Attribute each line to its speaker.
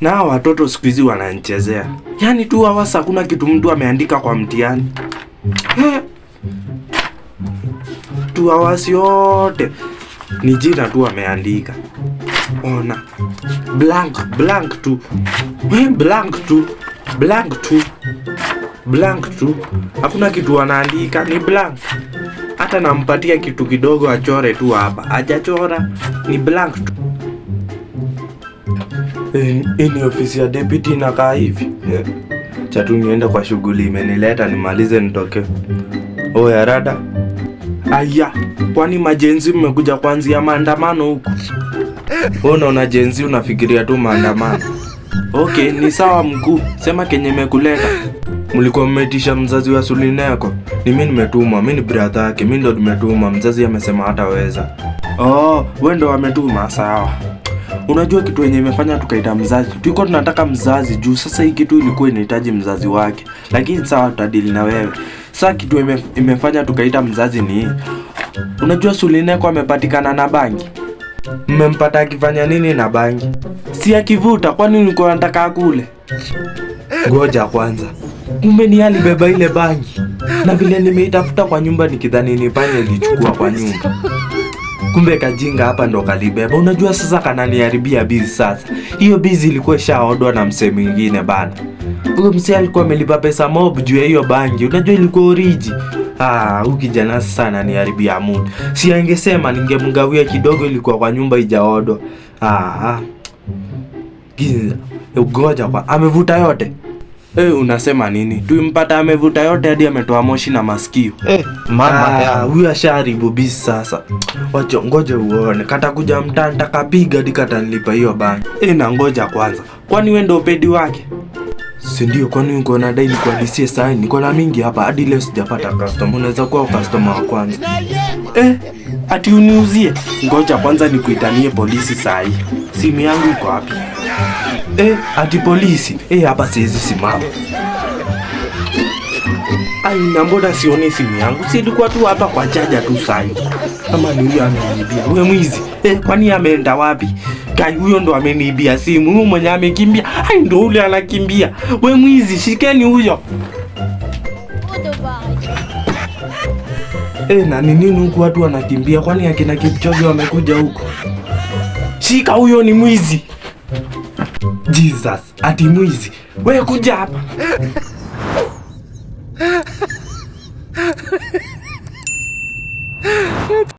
Speaker 1: Na hawa watoto siku hizi wananichezea. Yaani 2 hours hakuna kitu mtu ameandika kwa mtihani. Eh. 2 hours yote ni jina tu ameandika. Ona. Blank, blank tu. Eh, blank tu. Blank tu. Blank tu. Hakuna kitu wanaandika, ni blank. Hata nampatia kitu kidogo achore tu hapa. Hajachora, ni blank tu. Eh, hii ni ofisi ya deputy inakaa hivi. Eh, acha tu niende kwa shughuli imenileta nimalize nitoke. Oya rada. Aya, kwani ma-Gen Z mmekuja kuanzia maandamano huku? Wewe unaona Gen Z unafikiria tu maandamano. Okay, ni sawa mkuu. Sema kenye imekuleta. Mlikuwa mmeitisha mzazi wa Sulineko. Ni mimi nimetumwa, mimi ni brother yake, mimi ndo nimetumwa. Mzazi amesema hataweza. Oh, wewe ndo ametuma, sawa. Unajua kitu yenye imefanya tukaita mzazi, tulikuwa tunataka mzazi juu sasa hii kitu ilikuwa inahitaji mzazi wake, lakini sawa, tutadili na wewe. Sasa kitu imefanya tukaita mzazi ni hii. Unajua Sulineko amepatikana na bangi. Mmempata akifanya nini na bangi? Si akivuta, kwani ulikuwa unataka akule? Ngoja kwanza. Kumbe ni alibeba ile bangi. Na vile nimeitafuta kwa nyumba nikidhani ni panya ilichukua kwa nyumba. Kumbe kajinga hapa ndo kalibeba. Unajua sasa kananiharibia biz sasa. Hiyo biz ilikuwa ishaodwa na msee mwingine bana. Huyo msee alikuwa amelipa pesa mob juu ya hiyo bangi. Unajua ilikuwa oriji. Ah, huyu kijana sasa ananiharibia mood. Si angesema ningemgawia kidogo, ilikuwa kwa nyumba ijaodwa. Ah, ah. Giza. Ngoja kwa amevuta yote. Eh, unasema nini? Tuimpata amevuta yote hadi ametoa moshi na masikio.
Speaker 2: Eh, mama
Speaker 1: Ah,
Speaker 2: yangu.
Speaker 1: huyu ashaharibu biz sasa. Wacha ngoja uone. Katakuja mtaa nitakapiga hadi katanilipa hiyo bangi. Eh, na ngoja kwanza. Kwani wewe ndo pedi wake? Si ndio? Kwani uko na dai nikuhadisie sahi? Niko na mingi hapa hadi leo sijapata customer. Unaweza kuwa customer wa kwanza. Eh, ati uniuzie? Ngoja kwanza nikuitanie polisi sahi. Simu yangu iko wapi? Eh, ati polisi? Eh, hapa siwezi simama. Ai, na mbona sioni simu yangu? Si ilikuwa tu hapa kwa chaja tu sahi. Kama ni huyo ameniibia. Huyo mwizi. Eh, kwani ameenda wapi? Kai, huyo ndo ameniibia simu. Huyo mwenye amekimbia. Ai, ndo ule anakimbia. We mwizi, shikeni huyo. Eh, na ni nini huku watu wanakimbia? Kwani akina Kipchoge wamekuja huku? Shika huyo ni mwizi. Jesus, ati mwizi. We kuja hapa.